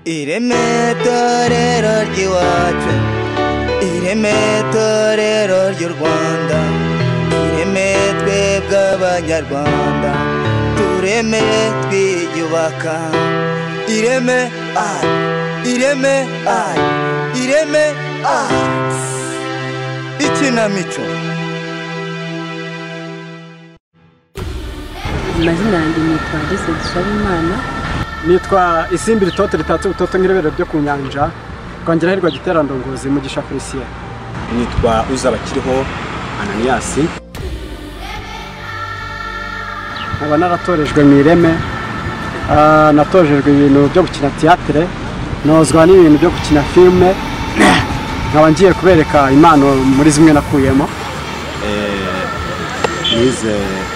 Ireme torero ry'iwacu, ireme torero ry'u Rwanda, ireme twebwe Abanyarwanda, tureme twiyubaka. Ireme art, ireme art, ireme art. Ikinamico. Amazina yanjye nitwa Alice Dusabimana. Nitwa Isimbi Ritoto ritatse ubutoto nk'iribero ryo ku nyanja, kongera hirwa giterandongozi Mugisha Felicien. Nitwa Uzabakiriho Ananias. Nkaba naratorejwe mu ireme, natojejwe ibintu byo gukina théâtre, nozwa n'ibintu byo gukina filme, nkaba ngiye kubereka impano muri zimwe nakuyemo. Nize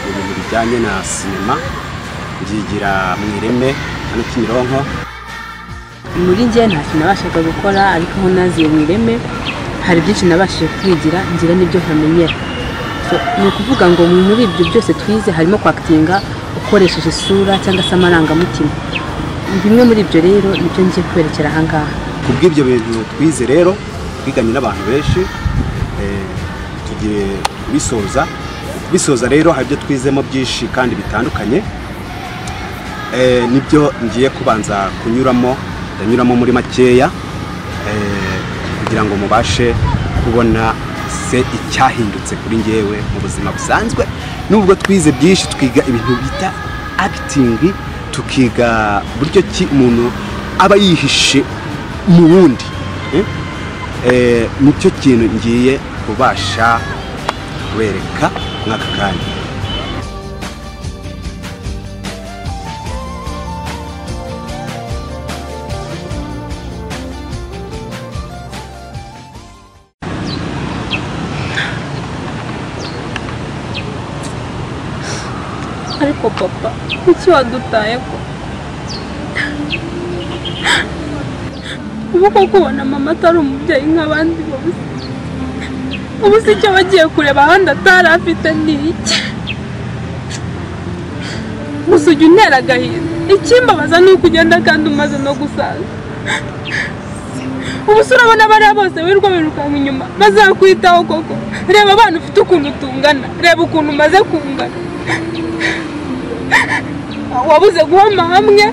ibintu bijyanye na sinema, ngigira mu ireme hano Kimironko. Muri njye nta kintu nabashaga gukora, ariko aho naziye mu ireme hari byinshi nabashije kwigira, ngira n'ibyo ntamenyera. Ni ukuvuga ngo muri ibyo byose twize harimo kwakitinga ukoresheje isura cyangwa se amarangamutima. Bimwe muri ibyo rero nibyo ngiye kwerekera aha ngaha. Kubw'ibyo bintu twize rero, twiganye n'abantu benshi, tugiye kubisoza. Kubisoza rero hari ibyo twizemo byinshi kandi bitandukanye, nibyo ngiye kubanza kunyuramo, ndanyuramo muri makeya, kugira ngo mubashe kubona se icyahindutse kuri njyewe mu buzima busanzwe. Nubwo twize byinshi, twiga ibintu bita acting, tukiga buryo ki umuntu aba yihishe mu wundi, nicyo kintu ngiye kubasha kubereka mwaka kanya. Ariko papa, kuki wadutaye ko? Ubu koko ubona mama atari umubyeyi nk'abandi bose? Ubu se icyo bagiye kureba ahandi atari afite ni iki? Gusa ujya untera agahinda. Ikimbabaza ni uko ugenda kandi umaze no gusaza. Ubu se urabona bariya bose wirirwa wirukanka inyuma bazakwitaho koko? Reba abana ufite ukuntu tungana, reba ukuntu umaze kungana. Wabuze guhama hamwe,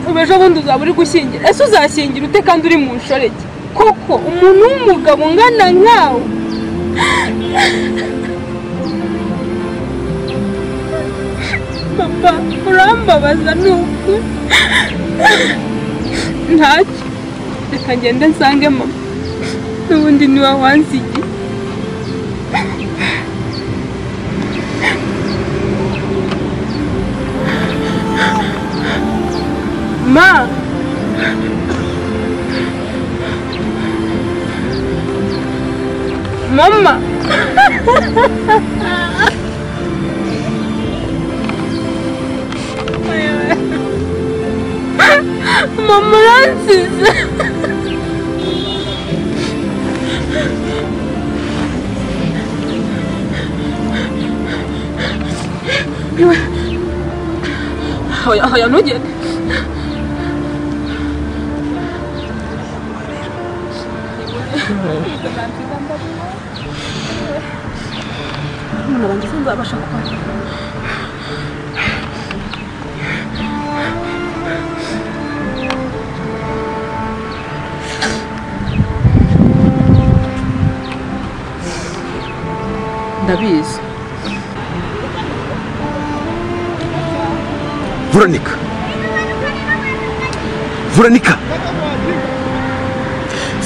ubu ejo bundi uzaba uri gushyingira. Ese uzashyingira ute kandi uri mu nshoreke? Koko umuntu w'umugabo ungana nkawe? Papa, urambabaza ni ukuri. Ntacyo, reka ngende nsange mama, n'ubundi niwe wansigiye. Ma! Mama! Mama uransize! Oya, oya, ntugende. Umuntu abanjye sinzabasha kubara. Ndabizi. Veronica, Veronica,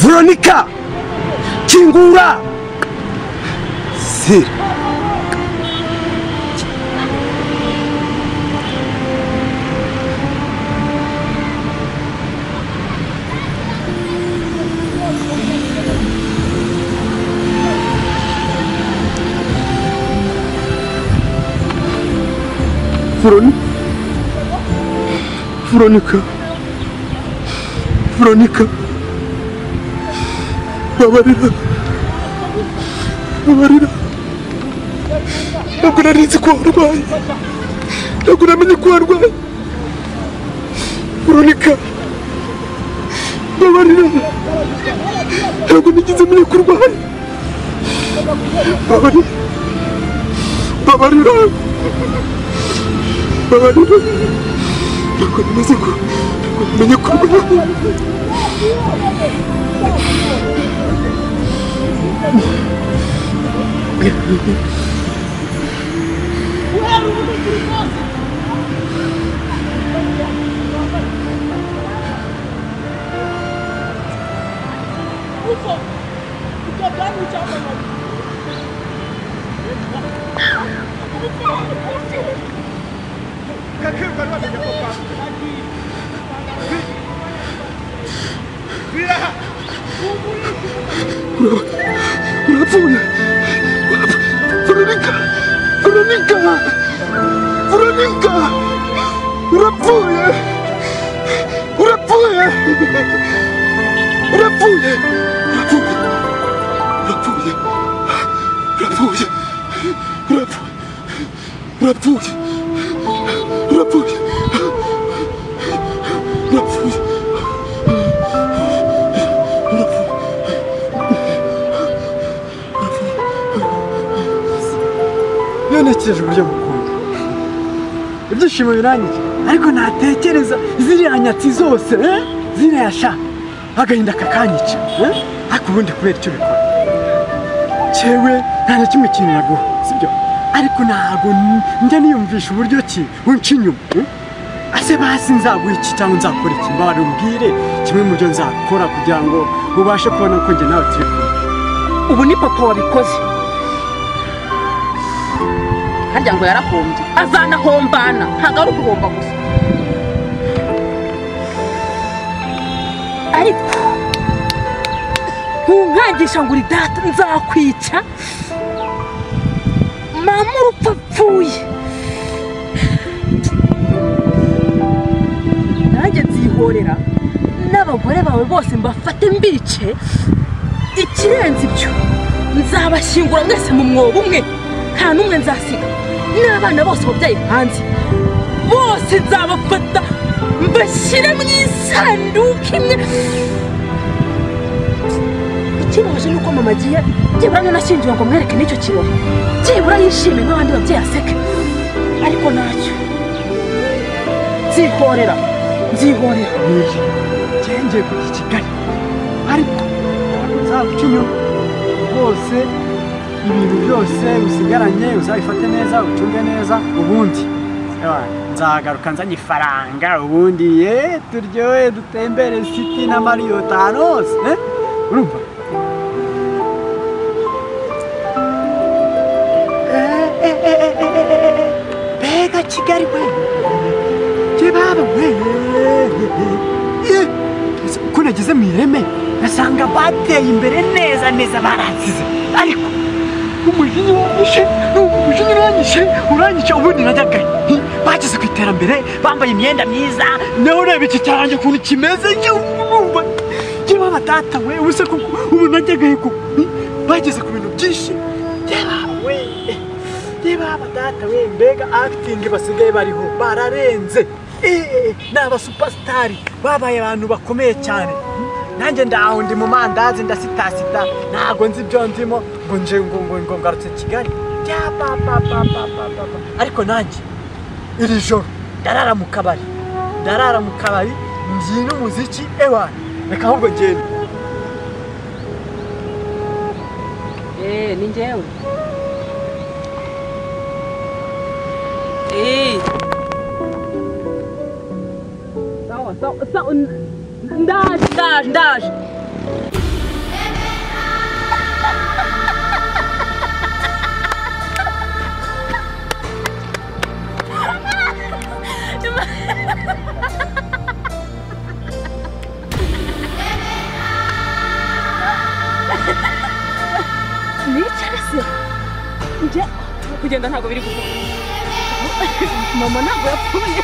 Veronica, kingura. Sir. Veronica, Veronica, Veronica, babarira, babarira. Ntabwo nari nzi ko warwaye, ntabwo namenye ko warwaye. Veronica, Mbabarira, ntabwo nigeze menya ko urwaye. Mbabarira, mbabarira, mbabarira, ntabwo nigeze menya ko urwaye. Urapfuye. Veronica, Veronica, Veronica, urapfuye, urapfuye, urapfuye, urapfuye, urapfuye, urapfuye, urapfuye, urapfuye, urapfuye. Ntekereje uburyo mukunda, ibyishimo birangije, ariko natekereza ziriya nyatsi zose, ziriya sha agahinda kakanyica, ariko ubundi kubera icyo bikora cyewe nta na kimwe kintu naguha, sibyo? Ariko ntabwo njya niyumvisha uburyo ki unca inyuma. Ase basi nzaguha iki cyangwa nzakora iki? Mbabarira umbwire kimwe mu byo nzakora kugira ngo ubashe kubona ko njye nawe turi kumwe. Ubu ni papa wabikoze. Harya ngo yarahombye, azanahombana, ntabwo ari uguhomba gusa. Ariko ntunkangisha ngo uri data, nzakwica mama urupfu apfuye. Nanjye nzihorera n'abagore bawe bose mbafate mbice, ikirenze ibyo nzabashyingura mwese mu mwobo umwe, nta n'umwe nzasiga. N'abana bose wabyaye hanze bose nzabafata mbashyire mu isanduku imwe. Ikibabaje ni uko mama agiye, byibura nanashyingiwe ngo mwereke n'icyo kirori, byibura yishime nk'abandi babyeyi aseke, ariko ntacyo. Nzihorera, nzihorera. Ngiye kujya i Kigali, ariko ntabwo nzaguca inyuma rwose. Ibintu byose usigaranye uzabifate neza, ucunge neza, ubundi nzagaruka nzanye ifaranga, ubundi ye turyohe dutembere city na Marriott ahantu hose, urumva? Mbega Kigali we, kibaba we, uko nageze mu ireme nasanga bateye imbere neza neza, baransize. Ariko umujinya uranyishe, umujinya uranyishe, uranyishe. Ubundi najyaga bageze ku iterambere, bambaye imyenda myiza, nawe ureba iki cyaranjye ukuntu kimeze, urumva yewe data we, ubuse koko ubu najyaga koko bageze ku bintu byinshi. Yewe yewe data we, mbega acting basigaye bariho bararenze, ni abasuperstar babaye abantu bakomeye cyane. Nanjye ndaho ndi mu mandazi ndasitasita, ntago nzi ibyo ndimo, ngo nje ngo ngo ngo ngarutse Kigali. Ariko nanjye iri joro ndarara mu kabari, ndarara mu kabari mbyina umuziki, ewa reka ahubwo ngende. Ni njyewe. Sawa sawa sawa, ndaje ndaje ndaje. Nicare se, njye kugenda ntabwo biri gukunda. Mama ntabwo yapfuye.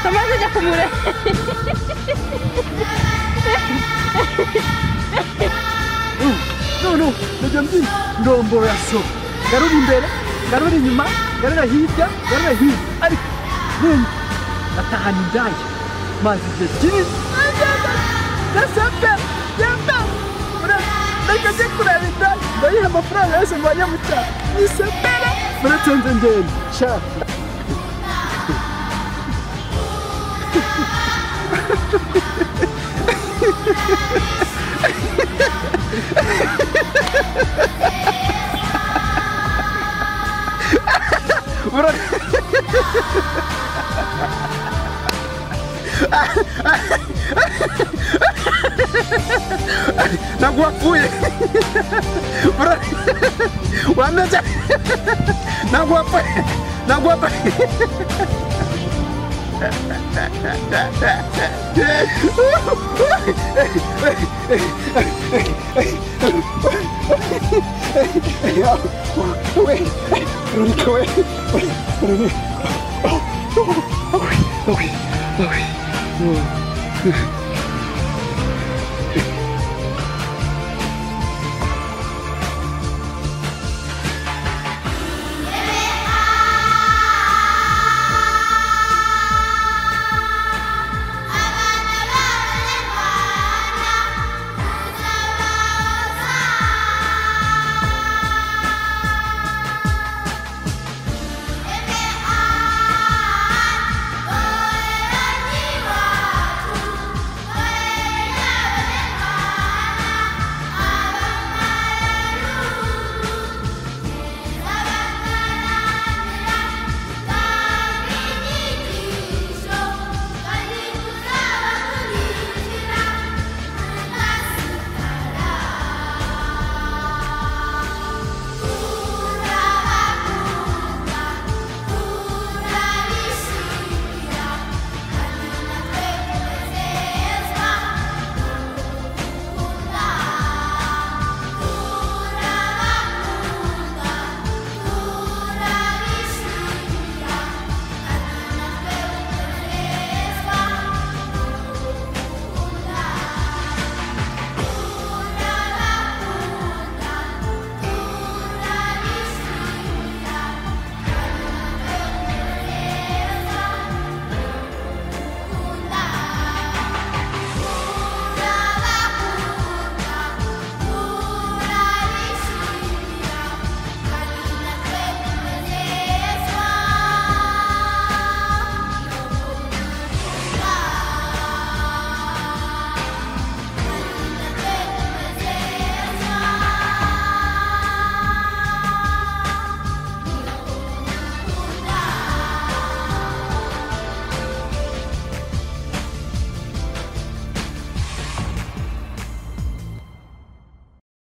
Amaze ajya kumure. None Ibyo mbyino ndomboro ya so, garura imbere, garura inyuma, garura hirya, garura hirya, ariko ninjye natahana indaya maze igihe kinini ndasepera genda reka njye kureba indaya, ndayiha amafaranga yose mvanye mu cyaro nisepera muretse nze ngende sha. Ntabwo wapfuye, wameze, ntabwo wapfuye, ntabwo wapfuye.